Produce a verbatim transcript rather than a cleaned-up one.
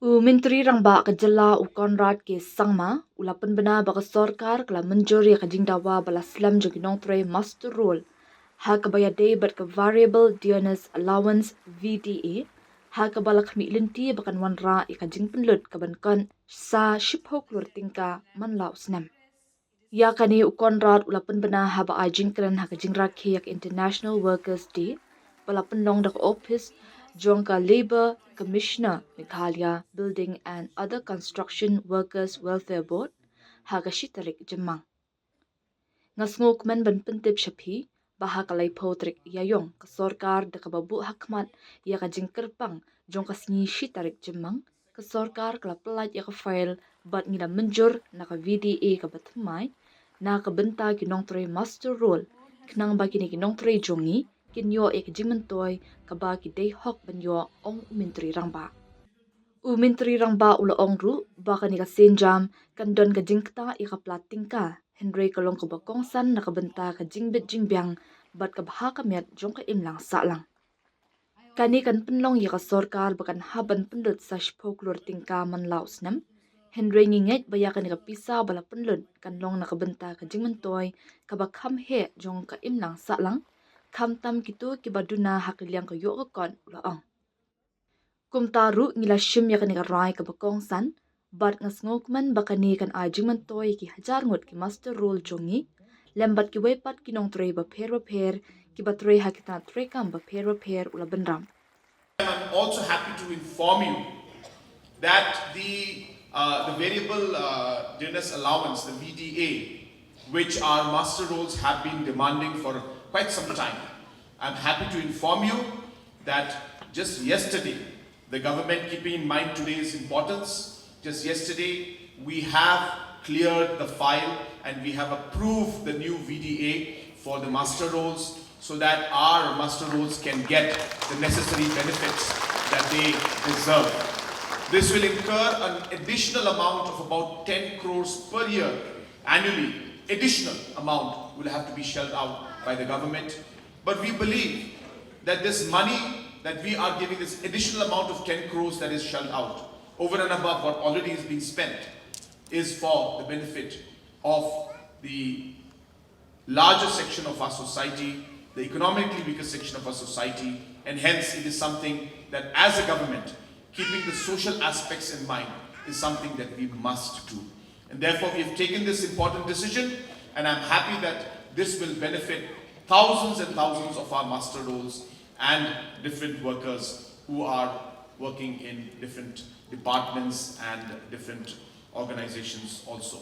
U Myntri Rangbah ka jylla u Conrad K Sangma u la pynbna ba ka sorkar ka la mynjur ïa ka jingdawa ba la slem jong ki nongtrei muster roll ha kaba ïadei bad ka variable dearness allowance V D A, ha kaba la khmih lynti ba kan wanrah ïa ka jingpynlut ka ban kut sa shiphew klur tyngka man la u snem. Ïa kane u Conrad u la pynbna haba ai jingkren ha ka jingrakhe ïa ka International Workers Day ba la pynlong da ka ophis jong ka Labour Commissioner Meghalaya Building and Other Construction Workers Welfare Board ha ka shi tarik Jymmang. Nga sngewkmen ban pyntip sha phi ba ha ka laiphew tarik Ïaiong ka sorkar da kaba buh ha khmat ïa ka jingkyrpang jong ka sngi shi tarik Jymmang, ka sorkar ka la pyllait ïa ka file bad ngi la mynjur na ka V D A kaba thymmai na ka bynta ki nongtrei muster roll, khnang ba kine ki nongtrei jong ngi kin ïoh ïa ka jingmyntoi kaba ki dei hok ban ïoh, ong u Myntri Rangbah. U Myntri Rangbah u la ong ruh ba kane ka sienjam kan don ka jingktah ïa ka pla tyngka, hynrei ka long kaba kongsan na ka bynta ka jingbit jingbiang bad ka bha ka miat jong ka imlang sahlang. Kane kan pynlong ïa ka sorkar ba kan hap ban pynlut sa shiphew klur tyngka man la u snem. Hynrei ngi ngeit ba ïa kane ka pisa ba la pynlut kan long na ka bynta ka jingmyntoi kaba kham heh jong ka imlang sahlang, khamtam kito kiba duna ha ka liang ka ïoh ka kot, u la ong. Kumta ruh ngi la shim ïa kane ka rai kaba kongsan bad nga sngewkmen ba kane kan ai jingmyntoi ïa ki hajar ngut ki muster roll jong ngi lem bad kiwei pat ki nongtrei bapher bapher kiba trei ha ki tnat treikam bapher bapher, u la bynrap. I'm also happy to inform you that the, uh, the variable uh, dearness allowance, the V D A, which our muster rolls have been demanding for quite some time, I'm happy to inform you that just yesterday, the government, keeping in mind today's importance, just yesterday we have cleared the file and we have approved the new V D A for the muster rolls so that our muster rolls can get the necessary benefits that they deserve. This will incur an additional amount of about ten crores per year annually. Additional amount will have to be shelled out by the government. But we believe that this money that we are giving, this additional amount of ten crores that is shelled out over and above what already has been spent, is for the benefit of the larger section of our society, the economically weaker section of our society, and hence it is something that as a government, keeping the social aspects in mind, is something that we must do. And therefore, we have taken this important decision, and I'm happy that this will benefit thousands and thousands of our muster rolls and different workers who are working in different departments and different organizations also.